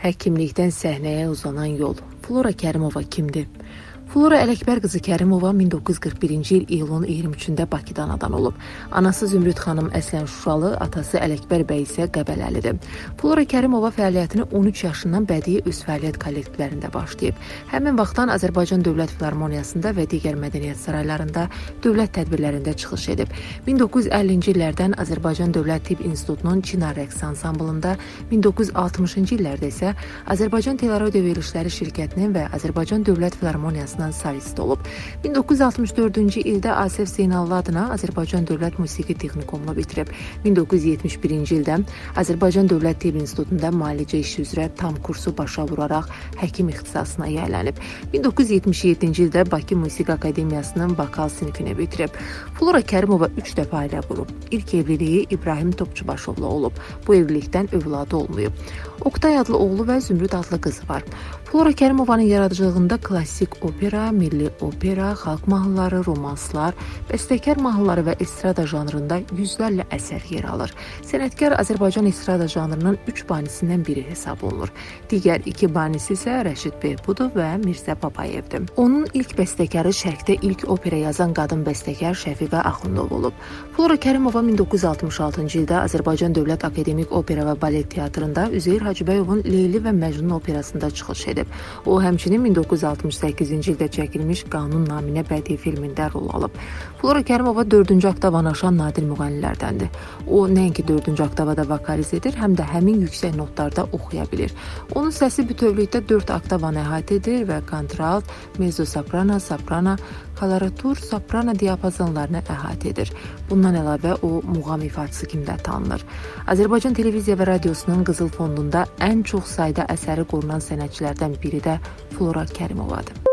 Həkimlikdən səhnəyə uzanan yol. Flora Kərimova kimdir? Flora Ələkbər qızı Kərimova 1941-ci il iyulun 23-də Bakıda anadan olub. Anası Zümrüd xanım əslən Şuşalı, atası Ələkbər bəy isə Qəbələlidir. Flora Kərimova fəaliyyətini 13 yaşından bədii öz fəaliyyət kollektivlərində başlayıb. Həmin vaxtdan Azərbaycan Dövlət Filarmoniyasında və digər mədəniyyət saraylarında dövlət tədbirlərində çıxış edib. 1950-ci illərdən Azərbaycan Dövlət Tibb İnstitutunun Çinar rəqs ansamblında, 1960-cı illərdə isə Azərbaycan Teleradio Verilişləri şirkətinin və Azərbaycan Dövlət Filarmoniyasının solisti olub. 1964-cü ildə Asif Zeynallı adına Azərbaycan Dövlət Musiqi Texnikumunu bitirib. 1971-ci ildə Azərbaycan Dövlət Tibb İnstitutunda müalicə işi üzrə tam kursu başa vuraraq həkim ixtisasına yiyələnib. 1977-ci ildə Bakı Musiqi Akademiyasının vokal sinifini bitirib. Flora Kərimova 3 dəfə ailə qurub. İlk evliliyi İbrahim Topçubaşovla olub. Bu evlilikdən övladı olmayıb. Oqtay adlı oğlu və Zümrüd adlı qızı var. Flora Kərimovanın yaradıcılığında klassik opera, milli opera, xalq mahnıları, romanslar, bəstəkar mahnıları və estrada janrında yüzlərlə əsər yer alır. Sənətkar Azərbaycan estrada janrının 3 banisindən biri hesab olunur. Digər iki banisi isə Rəşid Behbudov və Mirzə Babayevdir. Onun ilk bəstəkarı Şərqdə ilk opera yazan qadın bəstəkar Şəfiqə Axundov olub. Flora Kərimova 1966-cı ildə Azərbaycan Dövlət Akademik Opera və Balet Teatrında Üzeyir Hacıbəyovun Leyli və Məcnun operasında çıxış edib. O, həmçinin 1968-ci ildə çəkilmiş Qanun naminə bədii filmində rol alıb. Flora Kərimova 4-cü oktavanı aşan nadir müğənnilərdəndir. O, nəinki 4-cü oktavada vokaliz edir, həm də həmin yüksək notlarda oxuya bilir. Onun səsi bütövlükdə 4 oktavanı əhatə edir və kontralt, mezzo-soprano, soprano, koloratur, soprano diapazonlarını əhatə edir. Bundan əlavə o muğam ifaçısı kimi də tanınır. Azərbaycan Televiziya və Radiosunun Qızıl Fondunda ən çox sayda əsəri qorunan sənətçilərdən biri də Flora Kərimovadır.